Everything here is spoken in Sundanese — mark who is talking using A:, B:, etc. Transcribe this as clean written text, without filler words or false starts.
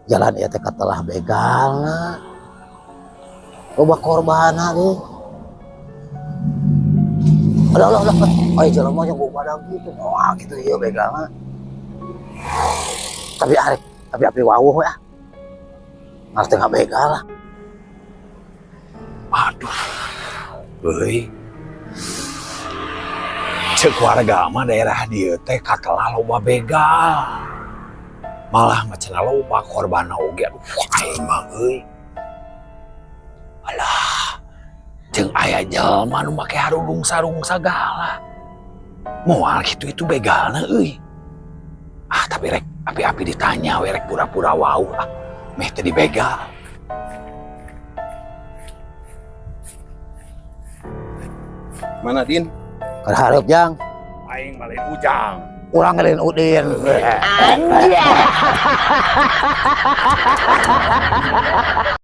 A: Jalan ieu teh katelah begalna. Loba korbanna euy. Alah alah alah. Aya jelema yang badak gitu. Wah, gitu ieu begalna. Tapi arek tapi api wawuh we ah. Ngarti ngabegal lah.
B: Aduh, euy. Ceuk warga mah daerah dieu teh katelah loba begal. Malah mah cenah loba korbanna oge. Aduh, aing mah euy. Alah, jeung aya jelema nu make harudung sarung sagala. Moal kitu itu begalna euy. Ah, tapi rek api-api ditanya we, rek pura-pura wawuh ah. Meh teu dibegal.
C: Mana, Din?
A: Keur hareup, Jang.
B: Aing mah lain Ujang.
A: Urang lain Udin.
D: Anjay.